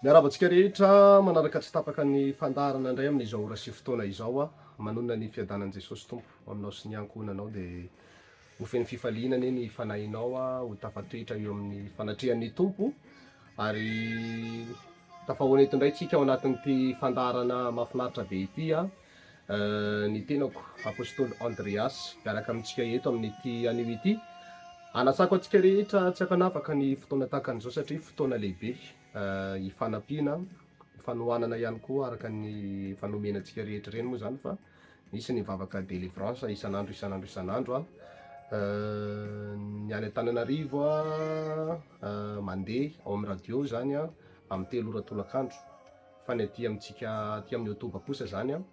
Miarahaba antsika rehetra manaraka tsy tapaka ny fandaharana indray amin'izao ora sy fotoana izao. Manonona ny fiadanan'i Jesosy Tompo aminao sy ny ankohonanao dia ho feno fifaliana anie ny fanahinao ho tafatoetra eo amin'ny fanatrehan'ny Tompo ary tafahoana eto indray tsika ao anatin'ity fandaharana mahafinaritra be ity. Ny tenako Apostoly Andreas miaraka amintsika eto amin'ity anio ity. Anasako antsika rehetra tsy ankanavaka ny fotoana tahaka an'izao satria fotoana lehibe hifanampiana, hifanohanana ihany koa araka ny efa nomena antsika rehetra ireny moa izany fa misy ny vavaka délivrance isan'andro isan'andro isan'andro an. Ny any Antananarivo mandeha ao amin'ny radio izany amin'ny telo ora tolakandro fa ny aty amintsika aty amin'ny Otoba kosa izany an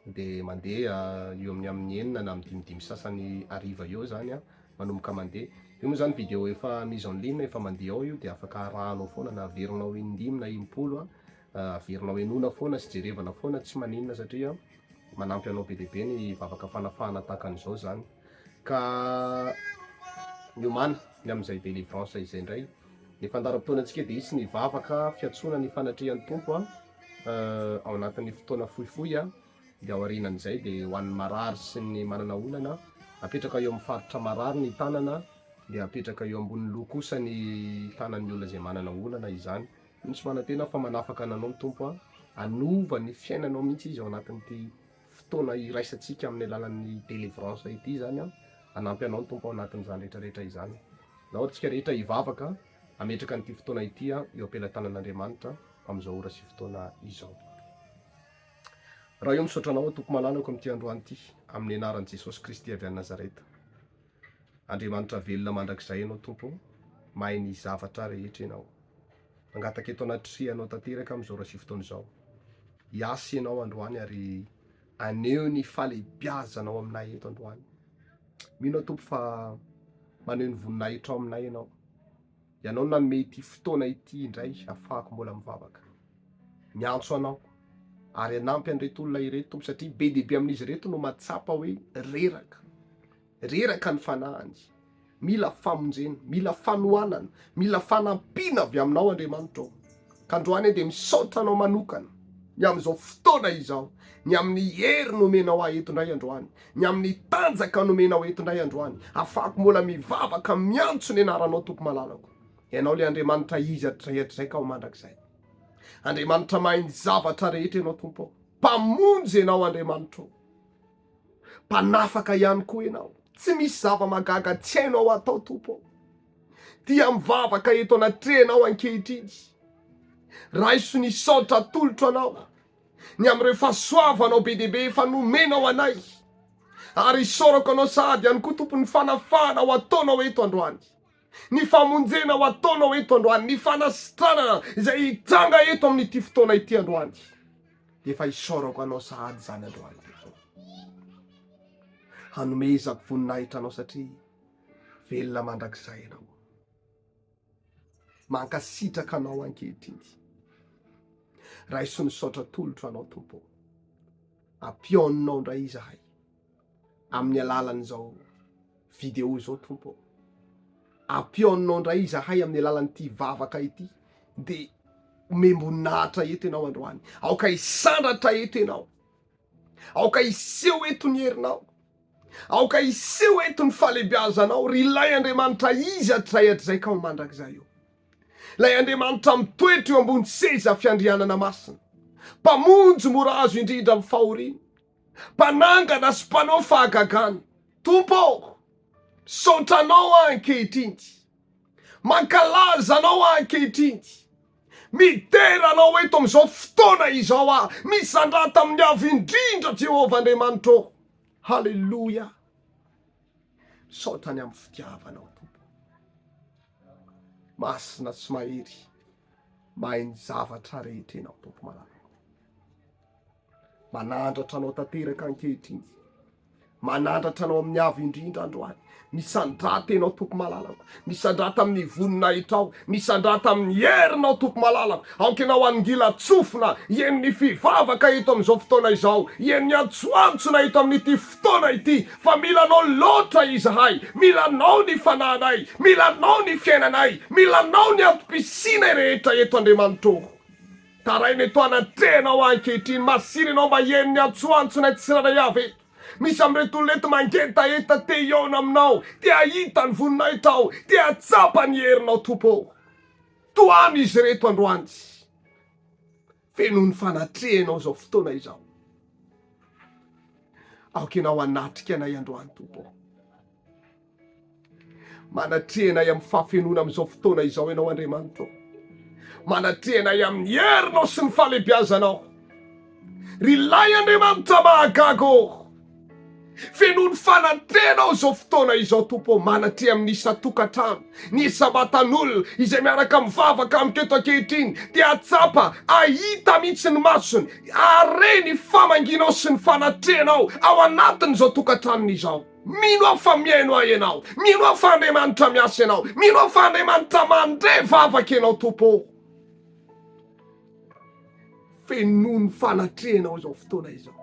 dia mandeha eo amin'ny amin'ny enina na amin'ny dimidimy sasany hariva eo izany an, manomboka mandeha. Io moa izany vidéo efa mise en ligne, efa mandeha ao io dia afaka arahanao foana na averinao in-dimy na im-polo an, averinao henoina foana sy jerevana foana tsy maninona satria manampy anao be dia be ny vavaka fanafahana tahaka an'izao izany. Ka miomàna ny amin'izay délivrance izay indray. Ny fandaharam-potoanantsika dia hisy ny vavaka fiantsoana ny fanatrehan'ny Tompo an. Ao anatin'ny fotoana fohifohy dia aorianan'izay dia ho an'ny marary sy ny manana olana, apetraka eo amin'ny faritra marary ny tanana dia apetraka eo ambonin'ny loha kosa ny tanan'ny olona izay manana olana izany. Mino sy manantena aho fa manafaka ananao ny Tompo hanova ny fiainanao mihitsy Izy ao anatin'ity fotoana iraisantsika amin'ny alalan'ny délivrance ity izany an, hanampy anao ny Tompo ao anatin'izany rehetra rehetra izany. Ndao ary tsika rehetra hivavaka hametraka an'ity fotoana ity eo am-pelatanan'Andriamanitra. amin'izao ora sy fotoana izao. Ray ô, misaotra Anao aho Tompo malalako amin'ity androany ity, amin'ny anaran'i Jesosy Kristy avy any Nazareta. Andriamanitra velona mandrakizay Ianao Tompo ô, mahay ny zavatra rehetra Ianao. Mangataka eto anatrehanao tanteraka amin'izao ora sy fotoana izao. Hiasa Ianao androany ary haneho ny fahalehibiazanao aminay eto androany. Mino aho Tompo fa maneho ny voninahitrao aminay Ianao. Ianao no nanome ity fotoana ity indray hahafahako mbola mivavaka. Miantso Anao ary hanampy an'ireto olona ireto Tompo satria be dia be amin'izy ireto no mahatsapa hoe reraka. Reraka ny fanahiny. Mila famonjena, mila fanohanana, mila fanampiana avy Aminao Andriamanitra ô. Ka androany aho dia misaotra Anao manokana ny amin'izao fotoana izao, ny amin'ny hery nomenao ahy eto indray androany, ny amin'ny tanjaka nomenao eto indray androany, afahako mbola mivavaka miantso ny anaranao Tompo malalako. Ianao ilay Andriamanitra izy hatrizay hatrizay ka ho mandrakizay. Andriamanitra mahay ny zavatra rehetra Ianao Tompo ô. Mpamonjy Ianao Andriamanitra ô. Mpanafaka ihany koa Ianao. Tsy misy zava-mahagaga tsy hainao atao Tompo ô. Dia mivavaka eto anatrehanao ankehitriny. Raiso ny saotra atolotro Anao. ny amin'ireo fahasoavanao be dia be efa nomenao anay. Ary isaorako Anao sahady ihany koa Tompo ny fanafahana ho ataonao eto androany, ny famonjena ho ataonao eto androany, ny fanasitranana izay hitranga eto amin'ity fotoana ity androany. Dia efa isaorako Anao sahady izany androany Tompo. Hanomezako voninahitra Anao satria velona mandrakizay Ianao. Mankasitraka Anao ankehitriny. Raiso ny saotra atolotro Anao Tompo ô. Ampiononao indray izahay amin'ny alalan'izao vidéo izao Tompo ô. Ampiononao indray izahay amin'ny alalan'ity vavaka ity dia omem-boninahitra eto Ianao androany. Aoka hisandratra eto Ianao. Aoka hiseho eto ny herinao. Aoka hiseho eto ny fahalehibiazanao, ry ilay Andriamanitra Izy hatrizay hatrizay ka ho mandrakizay eo. Ilay Andriamanitra mitoetra eo ambony seza fiandrianana masina, Mpamonjy mora azo indrindra amin'ny fahoriana, Mpanangana sy Mpanao fahagagana. Tompo ô, misaotra Anao aho ankehitriny. Mankalaza Anao aho ankehitriny. Midera Anao eto amin'izao fotoana izao aho. Misandrata amin'ny Avo Indrindra, Jehovah Andriamanitro ô. Haleloia. Misaotra ny amin'ny fitiavanao, Tompo. Masina sy mahery, mahay ny zavatra rehetra Ianao, Tompo malala. Manandratra Anao tanteraka ankehitriny. Manandratra Anao amin'ny avo indrindra androany. Misandrata Ianao Tompo malalako. Misandrata amin'ny voninahitrao. Misandrata amin'ny herinao Tompo malalako. Aoka Ianao hanongilan-tsofina hihaino ny fivavaka eto amin'izao fotoana izao. Hihaino ny antsoantsona eto amin'ity fotoana ity. Fa mila Anao loatra izahay. Mila Anao ny fanahinay. Mila Anao ny fiainanay. Mila Anao ny antom-pisianay rehetra eto Andriamanitra ô. Taraina eto anatrehanao aho ankehitriny. Masìna ianao mba hihaino ny antsoantsonay tsirairay avy eto. Misy amin'ireto olona ireto mangetaheta te hihaona aminao, te hahita ny voninahitrao, te hahatsapa ny herinao Tompo ô. Tohano izy ireto androany. Feno ny fanatrehanao izao fotoana izao. Aoka ianao hanatrika anay androany Tompo ô. Manatreha anay amin'ny fahafenoana amin'izao fotoana izao Ianao Andriamanitra ô. Manatreha anay amin'ny herinao sy ny fahalehibiazanao. Ry ilay Andriamanitra mahagaga ô. Fenoy ny fanatrehanao izao fotoana izao Tompo ô. Manatreha amin'ny isan-tokantrano, ny isam-batan'olona izay miaraka mivavaka amiko eto ankehitriny dia hahatsapa, hahita mihitsy ny masony, hahare ny famangianao sy ny fanatrehanao ao anatin'izao tokantranony izao. Mino aho fa mihaino ahy Ianao. Mino aho fa Andriamanitra miasa Ianao. Mino aho fa Andriamanitra mandre vavaka Ianao Tompo ô. Fenoy ny fanatrehanao izao fotoana izao.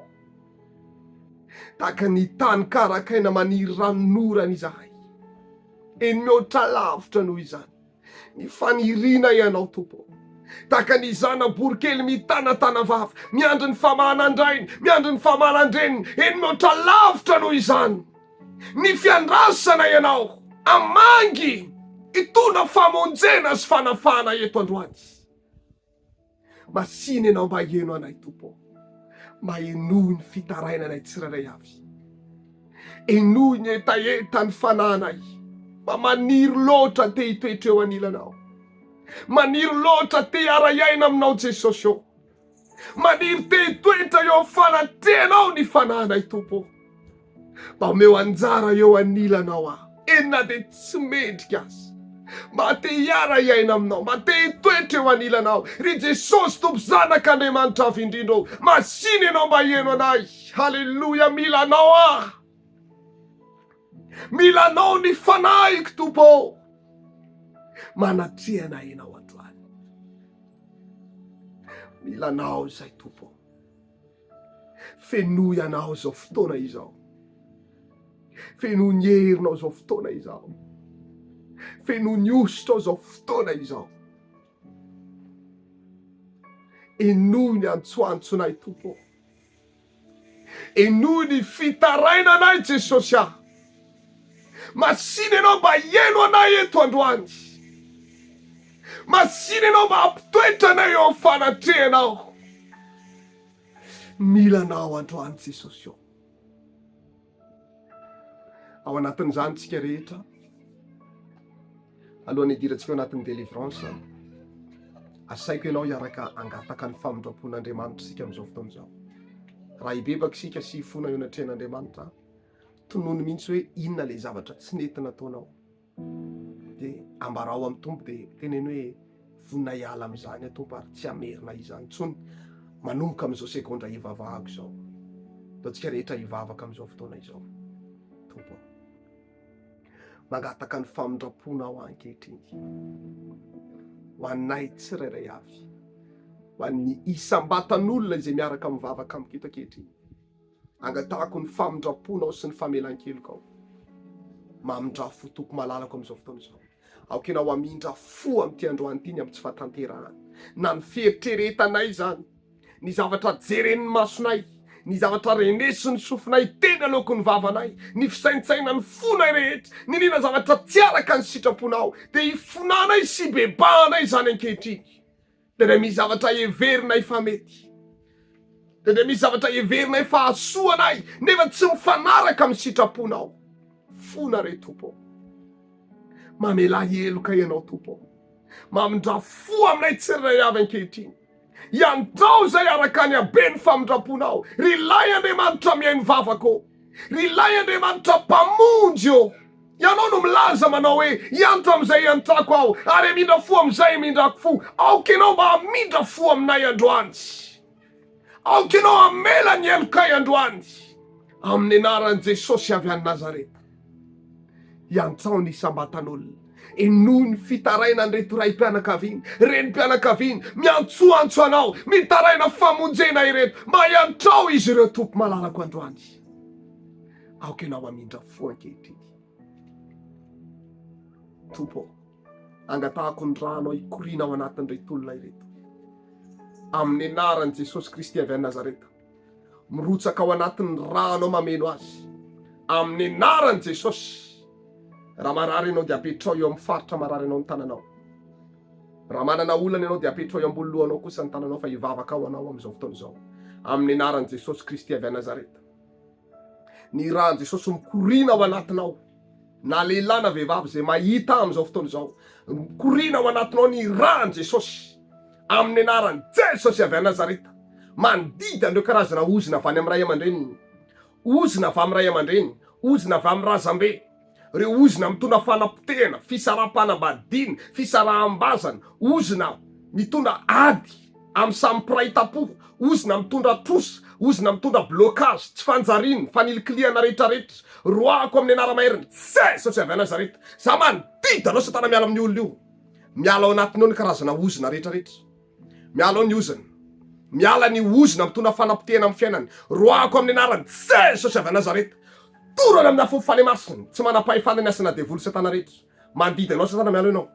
Tahaka ny tany karakaina maniry ranonorana izahay. Eny mihoatra lavitra noho izany. Ny faniriana Ianao Tompo ô. Tahaka ny zana-borokely mitanatana vava, miandry ny famahanan-drainy, miandry ny famahanan-dreniny, eny mihoatra lavitra noho izany. Ny fiandrasana Ianao, hamangy, hitondra famonjena sy fanafahana eto androany. Masìna Ianao mba heno anay, Tompo ô. Mba henoy ny fitarainanay tsirairay avy. Henoy ny hetahetan'ny fanahinay. Mba maniry loatra te hitoetra eo anilanao. Maniry loatra te hiara-hiaina aminao, Jesosy ô. Maniry te hitoetra eo amin'ny fanatrehanao ny fanahinay, Tompo ô. Mba omeo anjara eo anilanao aho, eny na dia tsy mendrika aza. Mba te hiara-hiaina aminao, mba te hitoetra eo anilanao. Ry Jesosy Tompo Zanak'Andriamanitra Avo Indrindra ô, masìna Ianao mba hihaino anay. Haleloia, mila Anao aho. Mila Anao ny fanahiko, Tompo ô. Manatreha anay Ianao androany. Mila Anao izay, Tompo ô. Fenoy anao izao fotoana izao. Fenoy ny herinao izao fotoana izao. Fenoy ny hosotrao izao fotoana izao. Henoy ny antsoantsonay Tompo. Henoy ny fitarainanay Jesosy ah. Masina ianao mba hihaino anay eto androany. Masina ianao mba hampitoetra anay eo amin'ny fanatrehanao. Mila anao androany Jesosy ô. Ao anatin'izany tsika rehetra, alohan'ny hidirantsika ao anatin'ny délivrance, asaiko ianao hiaraka hangataka ny famindram-pon'Andriamanitra isika amin'izao fotoana izao. Raha hibebaka isika sy hifona eo anatrehan'Andriamanitra, tonony mihitsy hoe inona ilay zavatra tsy nety nataonao. Dia ambarao amin'ny Tompo dia teneno hoe vonona hiala amin'izany aho Tompo ary tsy hamerina izany intsony manomboka amin'izao segondra hivavahako izao. Ataontsika rehetra hivavaka amin'izao fotoana izao. Tompo ô, mangataka ny famindram-ponao aho ankehitriny. Ho anay tsirairay avy. Ho an'ny isam-batan'olona izay miaraka mivavaka amiko eto ankehitriny. Angatahako ny famindram-ponao sy ny famelan-kelokao. Mamindrà fo Tompo malalako amin'izao fotoana izao. Aoka Ianao hamindra fo amin'ity androany ity ny amin'ny tsy fahatanterahana. Na ny fieritreretanay izany, ny zavatra jeren'ny masonay, ny zavatra renesin'ny sofinay, teny aloaky ny vavanay, ny fisaintsainan'ny fonay rehetra, niniana zavatra tsy araka ny sitraponao, dia ifonanay sy ibebahanay izany ankehitriny. Dia misy zavatra heverinay fa mety. Dia misy zavatra heverinay fa hahasoa anay, nefa tsy mifanaraka amin'ny sitraponao. Fona re Tompo ô. Mamelà heloka Ianao Tompo ô. Mamindrà fo aminay tsirairay avy ankehitriny. Iantrao izay araka ny haben'ny famindram-ponao, ry ilay Andriamanitra mihaino vavaka ô. Ry ilay Andriamanitra Mpamonjy ô. Ianao no milaza manao hoe, Hiantra amin'izay hiantrako aho, ary hamindra fo amin'izay hamindrako fo. Aoka Ianao mba hamindra fo aminay androany. Aoka Ianao hamela ny helokay androany. Amin'ny anaran'i Jesosy avy any Nazareta. Iantrao ny isam-batan'olona. Henoy ny fitarainan'ireto raim-pianakaviana, renim-pianakaviana, miantsoantso Anao, mitaraina famonjena ireto. Mba iantrao izy ireo, Tompo malalako androany. Aoka ianao hamindra fo ankehitriny. Tompo ô, angatahako ny ranao hikoriana ao anatin'ireto olona ireto. Amin'ny anaran'i Jesosy Kristy avy any Nazareta. Mirotsaka ao anatin'ny rànao mameno azy. Amin'ny anaran'i Jesosy. Raha marary ianao dia apetrao eo amin'ny faritra marary anao ny tananao. Raha manana olana ianao dia apetrao eo ambony lohanao kosa ny tananao fa hivavaka ho anao amin'izao fotoana izao. Amin'ny anaran'i Jesosy Kristy avy any Nazareta. Ny ràn'i Jesosy mikoriana ao anatinao. Na lehilahy na vehivavy izay mahita ahy amin'izao fotoana izao, mikoriana ao anatinao ny ràn'i Jesosy. Amin'ny anaran'i Jesosy avy any Nazareta. Mandidy an'ireo karazana ozona avy any amin'ny ray aman-dreniny. Ozona avy amin'ny ray aman-dreny, ozona avy amin'ny razambe. Ireo ozona mitondra fanapotehana, fisaraham-panambadiana, fisaraham-bazana, ozona mitondra ady amin'ny samy mpiray tampo, ozona mitondra trosa, ozona mitondra blocage, tsy fanjariana, fanilikilihana rehetrarehetra. Roahako amin'ny anara-maherin'i Jesosy avy any Nazareta. Za mandidy anao satana miala amin'io olona io. Miala ao anatiny ao ny karazana ozona rehetrarehetra. Miala ao ny ozona. Miala ny ozona mitondra fanapotehana amin'ny fiainany. Roahako amin'ny anaran'i Jesosy avy any Nazareta. Dorana amin'ny afon'ny Fanahy Masina. Tsy manam-pahefana ny asana devoly satana rehetra. Mandidy anao satana miala ianao.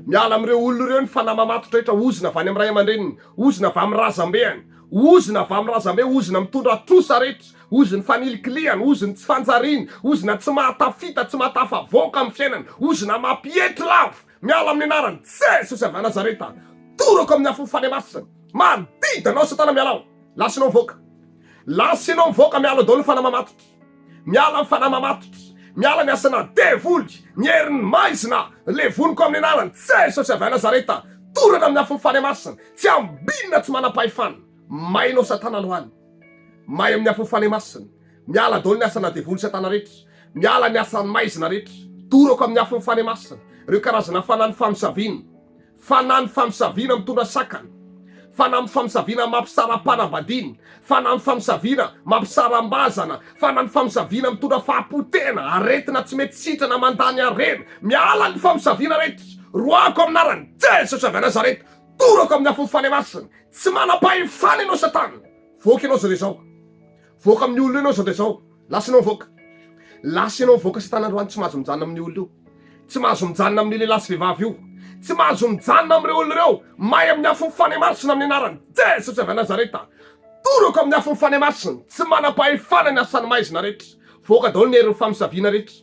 Miala amin'ireo olona ireo ny fanahy mamatotra rehetra, ozona avy any amin'ny ray aman-dreniny, ozona avy amin'ny razambeany, ozona avy amin'ny razambe, ozona mitondra trosa rehetra, ozon'ny fanilikilihana, ozon'ny tsy fanjariana, ozona tsy mahatafita, tsy mahatafavoaka amin'ny fiainana, ozona mampietry lava. Miala amin'ny anaran'i Jesosy avy any Nazareta. Torako amin'ny afon'ny Fanahy Masina. Mandidy anao Satana miala ao. Lasa ianao mivoaka. Lasa ianao mivoaka miala ao daholo ny fanahy mamatotra. Miala ny fanahy mamatotra. Miala ny asana devoly, ny herin'ny maizina. Levoniko amin'ny anaran'i Jesosy avy any Nazareta. Torana amin'ny afon'ny Fanahy Masina. Tsy ambinina tsy manam-pahefana. May ianao Satana androany. May amin'ny afon'ny Fanahy Masina. Miala daholo ny asana devoly satana rehetra. Miala ny asan'ny maizina rehetra. Dorako amin'ny afon'ny Fanahy Masina ireo karazana fanahy famosaviana. Fanahy famosaviana mitondra sakana. Fanahy famosaviana mampisara-panambadiana. Fanahy famosaviana mampisaram-bazana. Fanahy famosaviana mitondra fahapotehana, aretina tsy mety sitrana mandany harena. Miala ny famosaviana rehetra. Roahako amin'ny anaran'i Jesosy avy any Nazareta. Dorako amin'ny afon'ny Fanahy Masina. Tsy manam-pahefana ianao satana. Voaka ianao izao dia izao. Voaka amin'ny olona io ianao izao dia izao. Lasa ianao mivoaka. Lasa ianao mivoaka satana androany tsy mahazo mijanona amin'io olona io. Tsy mahazo mijanona amin'io lehilahy sy vehivavy io. Tsy mahazo mijanona amin'ireo olona ireo. May amin'ny afon'ny Fanahy Masina amin'ny anaran'i Jesosy avy any Nazareta. Torako amin'ny afon'ny Fanahy Masina. Tsy manam-pahefana ny asan'ny maizina rehetra. Voaka daholo ny herin'ny famosaviana rehetra.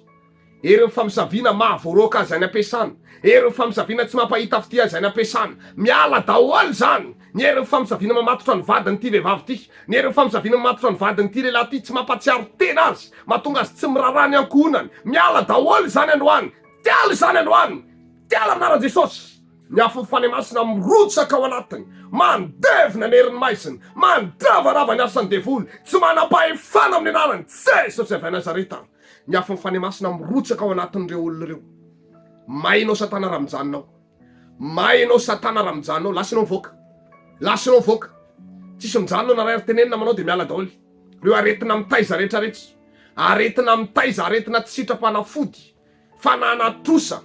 Herin'ny famosaviana mahavoaroaka azy any am-piasana. Herin'ny famosaviana tsy mampahita fitia azy any am-piasana. Miala daholo izany! Ny herin'ny famosaviana mamatotra ny vadin'ity vehivavy ity. Ny herin'ny famosaviana mamatotra ny vadin'ity lehilahy ity tsy mampahatsiaro tena azy, mahatonga azy tsy miraharaha ny ankohonany. Miala daholo izany androany! Tiala izany androany! Tiala amin'ny anaran'i Jesosy! Ny afon'ny Fanahy Masina mirotsaka ao anatiny, mandevona ny herin'ny maizina, mandravarava ny asan'ny devoly, tsy manam-pahefana amin'ny anaran'i Jesosy avy any Nazareta. Ny afon'ny Fanahy Masina mirotsaka ao anatin'ireo olona ireo. May ianao Satana raha mijanona ao. May ianao Satana raha mijanona ao. Lasa ianao mivoaka. Lasa ianao mivoaka. Tsisy mijanona ao na ray ary tenenina manao dia miala daholo. Ireo aretina mitaiza rehetra rehetra. Aretina mitaiza, aretina tsy sitram-panafody. Fanana trosa.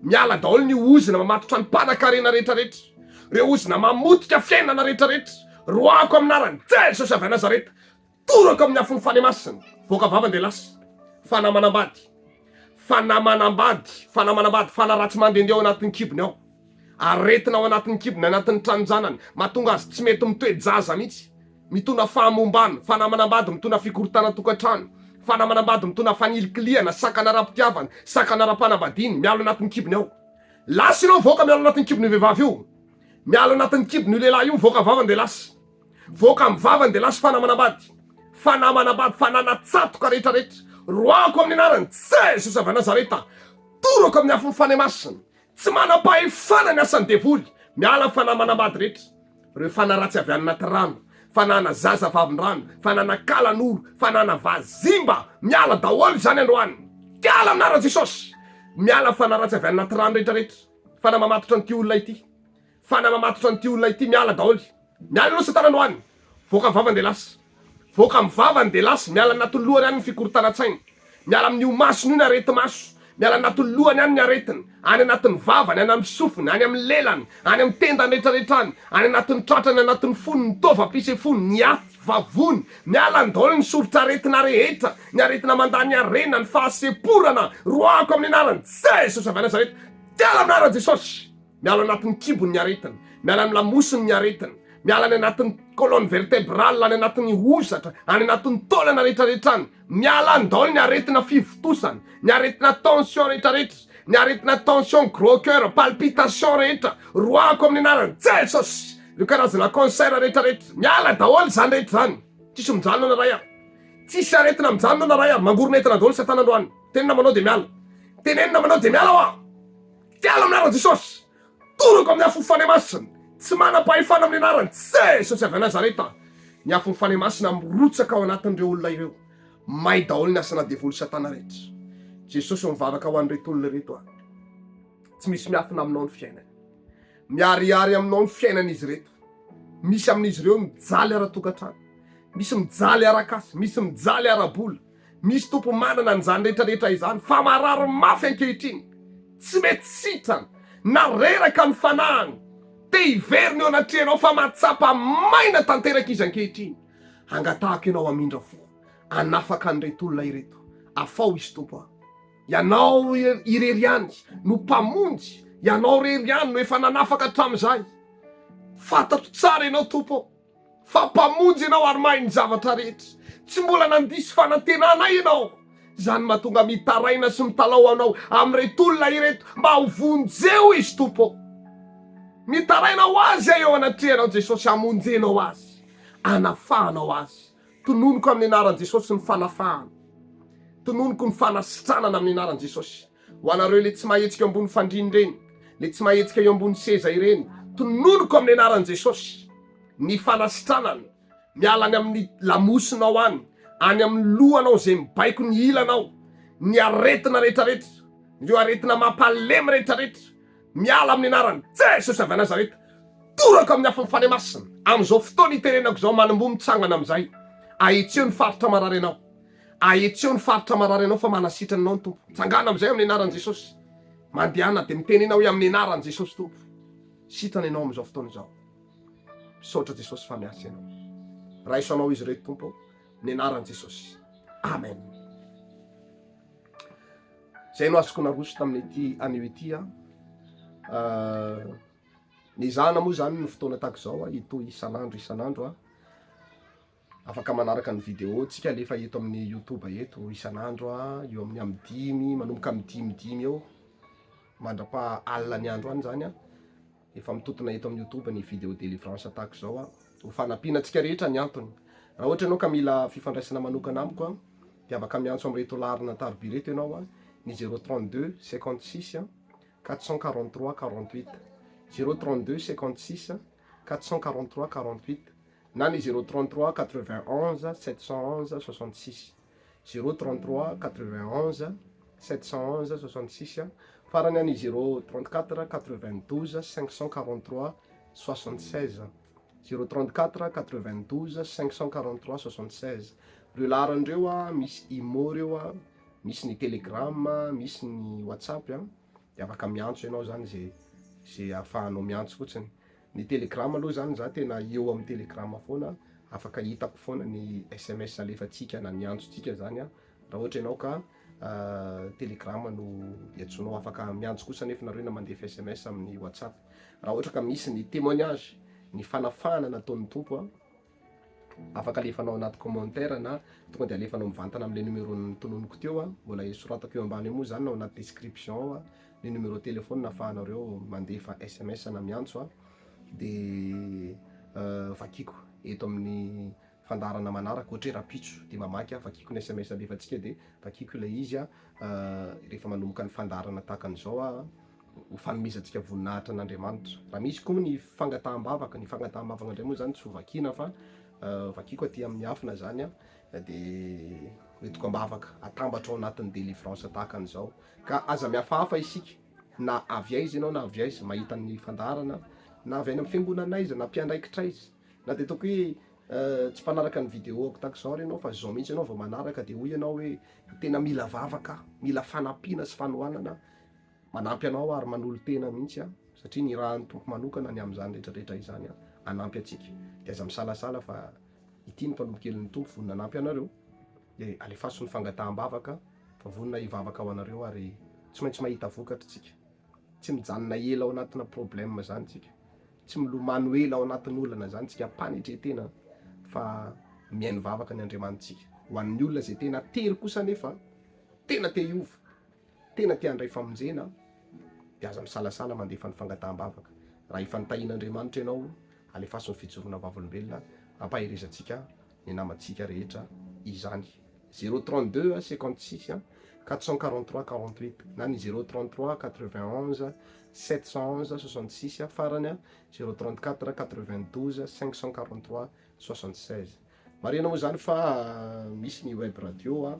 Miala daholo ny ozona mamatotra ny mpanakarena rehetra rehetra. Ireo ozona mamotika fiainana rehetra rehetra. Roahako amin'ny anaran'i Jesosy avy any Nazareta. Toraka amin'ny afon'ny Fanahy Masina. Voaka vava dia lasa. Fanahy manambady. Fanahy manambady. Fanahy manambady. Fanahy ratsy mandehandeha ao anatin'ny kibony ao. Aretina ao anatin'ny kibony, anatin'ny tranon-janany. Mahatonga azy tsy mety mitoe-jaza mihitsy. Mitondra fahamombana. Fanahy manambady mitondra fikorontanan-tokantrano. Fanahy manambady mitondra fanilikilihana, sakana ara-pitiavana, sakana ara-panambadiana. Miala anatin'ny kibony ao. Lasa ianao mivoaka miala anatin'ny kibon'io vehivavy io. Miala anatin'ny kibon'io lehilahy io mivoaka vavany dia lasa. Voaka amin'ny vavany dia lasa fanahy manambady, fanahy manambady, fanahy natsatoka rehetra rehetra, roahako amin'ny anaran'i Jesosy avy any Nazareta, torako amin'ny afon'ny Fanahy Masina, tsy manam-pahefana ny asan'ny devoly, miala ny fanahy manambady rehetra, ireo fanahy ratsy avy any anaty rano, fanahana zaza vavin-drano, fanahana kalanoro, fanahana vazimba, miala daholo izany androany, miala amin'ny anaran'i Jesosy, miala ny fanahy ratsy avy any anaty rano rehetra rehetra, fanahy mamatotra an'ity olona ity. Fanahy mamatotra an'ity olona ity miala daholo. Miala aloha satana androany. Voaka amin'ny vavany dia lasa. Voaka amin'ny vavany dia lasa. Miala anatin'ny lohany any ny fikorontanan-tsaina. Miala amin'io masony io ny areti-maso. Miala anatin'ny lohany any ny aretina. Any anatin'ny vavany, any amin'ny sofiny, any amin'ny lelany, any amin'ny tendany rehetrarehetra any, any anatin'ny tratrany, anatin'ny fony, ny taovam-pisefoany, ny aty, vavony. Miala any daholo ny soritr'aretina rehetra, ny aretina mandany harena, ny fahasemporana. Roahako amin'ny anaran'i Jesosy avy any Nazareta. Miala amin'ny anaran'i Jesosy. Miala anatin'ny kibony ny aretina, miala amin'ny lamosiny ny aretina, Miala any anatin'ny colonne vertébrale, any anatin'ny hozatra, any anatin'ny taolana rehetrarehetra any. Miala any daholo ny aretina fivontosana, ny aretina tension rehetrarehetra, ny aretina tension, gros coeur, palpitation rehetra. Roahako amin'ny anaran'i Jesosy ireo karazana cancer rehetrarehetra. Miala daholo izany rehetra izany. Tsisy mijanona na iray ary. Tsisy aretina mijanona na iray ary. Mangorona entana daholo satana androany. Tenenina manao dia miala. Tenenina manao dia miala hoa. Miala amin'ny anaran'i Jesosy. Torako amin'ny afon'ny Fanahy Masina, tsy manam-pahefana amin'ny anaran'i Jesosy avy any Nazareta, ny afon'ny Fanahy Masina mirotsaka ao anatin'ireo olona ireo. May daholo ny asana devoly satana rehetra. Jesosy ô mivavaka ho an'ireto olona ireto aho. Tsy misy miafina aminao ny fiainany. Miharihary aminao ny fiainan'izy ireto. Misy amin'izy ireo mijaly ara-tokantrano, misy mijaly ara-kasa, misy mijaly ara-bola. Misy tompo manana an'izany rehetra rehetra izany fa marary mafy ankehitriny, tsy mety sitrana, na reraka ny fanahiny, te hiverina eo anatrehanao fa mahatsapa maina tanteraka izy ankehitriny. Angatahako ianao hamindra fo, hanafaka an'ireto olona ireto. Afaho izy Tompo a. Ianao irery ihany no Mpamonjy, Ianao irery ihany no efa nanafaka hatramin'izay. Fantatro tsara Ianao Tompo ô. Fa Mpamonjy Ianao ary mahay ny zavatra rehetra. Tsy mbola nandiso fanantenana ahy Ianao. Izany mahatonga mitaraina sy mitalaho Anao amin'ireto olona ireto mba ho vonjeo izy Tompo ô. Mitaraina ho azy aho eo anatrehanao Jesosy hamonjenao azy, hanafahanao azy. Tononiko amin'ny anaran'i Jesosy ny fanafahana. Tononiko ny fanasitranana amin'ny anaran'i Jesosy. Ho anareo ilay tsy mahetsika eo ambony fandriana ireny, ilay tsy mahetsika eo ambony seza ireny, tononiko amin'ny anaran'i Jesosy ny fanasitranana, miala any amin'ny lamosinao any, any amin'ny lohanao izay mibaiko ny ilanao, ny aretina rehetrarehetra, ireo aretina mampalemy rehetrarehetra, miala amin'ny anaran'i Jesosy avy any Nazareta, torako amin'ny afon'ny Fanahy Masina, amin'izao fotoana itenenako izao, manomboha mitsangana amin'izay, ahitsio ny faritra marary anao. Ahetseo ny faritra marary anao fa manasitrana anao ny Tompo. Mitsangàna amin'izay amin'ny anaran'i Jesosy. Mandehana dia mitenena hoe amin'ny anaran'i Jesosy Tompo. Sitrana ianao amin'izao fotoana izao. Misaotra Jesosy fa miasa ianao. Raiso anao izy ireto Tompo amin'ny anaran'i Jesosy. Amen. Izay no azoko naroso tamin'ity anio ity a. Uh, nezahana moa izany ny fotoana tahaka izao hitohy isan'andro isan'andro a. Afaka manaraka ny vidéo tsika alefa eto amin'ny youtube eto isan'andro a, eo amin'ny amin'ny dimy manomboka amin'ny dimy dimy eo mandrapaha alina ny andro any zany a, efa mitontona eto amin'ny youtube ny vidéo délivrance tahaka izao a, ho fanampiana antsika rehetra ny antony. Raha ohatra ianao ka mila fifandraisana manokana amiko a, de afaka miantso amin'ireto laharana taroby ireto ianao a, ny 032 56 443 48, 032 56 443 48. na ny 0 33 91 711 66, 0 33 91 711 66, farany any 0 34 92 543 76, 0 34 92 543 76. Ireo laharana ireo a, misy imo ireo a, misy ny telegram, misy ny whatsapp a, de afaka miantso ianao zany ze ze ahafahanao miantso fotsiny. Ny telegram aloha zany za tena eo amin'ny telegram foana, afaka hitako foana ny sms alefantsika na ny antsontsika zany an, raha ohatra ianao ka telegram no iantsoanao, afaka miantso kosa anefa nareo na mandefa sms amin'ny whatsapp, raha ohatra ka misy ny témoignage, ny fanafahana nataon'ny Tompo an, afaka alefanao anaty commentaire na tonga de alefanao mivantana amle numéro notononiko teo an, mbola soratako eo ambany eo moa zany na ao anaty description ao an, ny numéro téléphone afahanareo mandefa sms na miantso an, de vakiko eto amin'ny fandaharana manaraka ohatra hoe rapitso de mamaky aho vakiko ny sms alefantsika de vakiko ilay izy an, rehefa manomboka ny fandaharana tahaka an'izao aho an. ho fanomezantsika voninahitra an'Andriamanitra. Raha misy koa ny fangataham-bavaka, ny fangataham-bavaka indray moa izany tsy ho vakiana fa vakiako aty amin'ny miafina izany an, dia hoentiko am-bavaka, atambatra ao anatin'ny délivrance tahaka an'izao. Ka aza mihafahafa isika, na avy aiza ianao na avy aiza mahita ny fandaharana, na avy any amin'ny fiangonana aiza, na mpiandraikitra aiza, na dia ataoko hoe tsy mpanaraka ny vidéo-ko tahaka izao ary ianao fa izao mihitsy ianao vao manaraka dia hoy ianao hoe tena mila vavaka aho, mila fanampiana sy fanohanana aho. Manampy anao ary manolo-tena mihitsy aho satria nirahan'ny Tompo manokana ny amin'izany rehetra rehetra izany aho hanampy antsika. Dia aza misalasala fa ity ny mpanompo kelin'ny Tompo vonona hanampy anareo. Dia alefaso ny fangataham-bavaka fa vonona hivavaka ho anareo ary tsy maintsy mahita vokatra tsika. Tsy mijanona ela ao anatina problème izany tsika. Tsy milomano ela ao anatin'ny olana izany tsika am-panetren-tena fa mihaino vavaka ny Andriamanitsika. Ho an'ny olona izay tena tery kosa anefa, tena te hiova, tena te handray famonjena dia aza misalasala mandefa ny fangataham-bavaka. Raha efa nitahian'Andriamanitra ianao, alefaso ny fijoroana vavolombelona hampaherezantsika ny namantsika rehetra izany. 032 56 443 48 na ny 033 91 711 66 farany 034 92 543 76. Marihina moa izany fa misy ny web radio.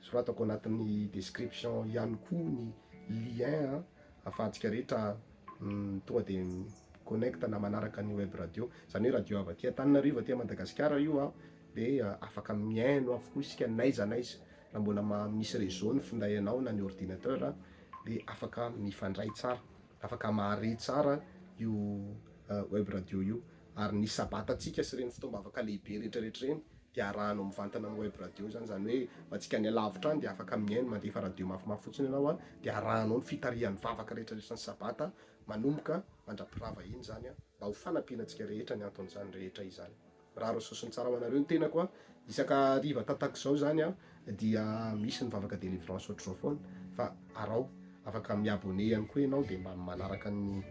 Soratako anatin'ny description ihany koa ny lien ahafahantsika rehetra tonga de mi-connecte na manaraka ny web radio, zany hoe radio avy aty Antananarivo aty Madagasikara io an, de afaka mihaino avokoa isika n'aiza n'aiza, raha mbola misy réseau ny finday anao na ny ordinateur de afaka mifandray tsara, afaka mahare tsara io web radio io, ary ny sabata-tsika sy ireny fotoam-bavaka lehibe rehetrarehetra ireny dia arahanao mivantana amin'ny web radio izany, izany hoe ho antsika any alavitra any dia afaka mihaino, mandefa radio mafimafy fotsiny ianao an, dia arahanao ny fitarihan'ny vavaka rehetra rehetra ny sabata manomboka mandra-pirava iny izany an, mba ho fanampiana antsika rehetra ny anton'izany rehetra izany. Mirary ny soa sy ny tsara ho anareo ny tenako an, isaka hariva tatak'izao izany an dia misy ny vavaka délivrance ohatr'izao foana fa araho, afaka mi-abonner ihany koa ianao dia mba manaraka ny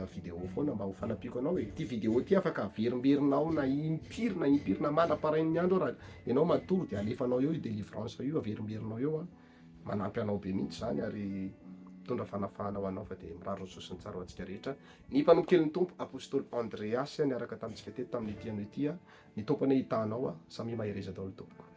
vidéo foana mba ho fanampiako anao e, ity vidéo ity afaka averimberinao na impiry na impiry na mandra-parain'ny andro raha ianao matory dia alefanao eo io délivrance io averimberinao eo an, manampy anao be mihitsy izany ary mitondra fanafahana ho anao fa dia mirary ny soa sy ny tsara ho antsika rehetra. Ny mpanompo kelin'ny Tompo Apostoly Andreas niaraka tamintsika teto tamin'ity anio ity, ny Tompo anie hitaha anao, samia mahereza daholo tompoko.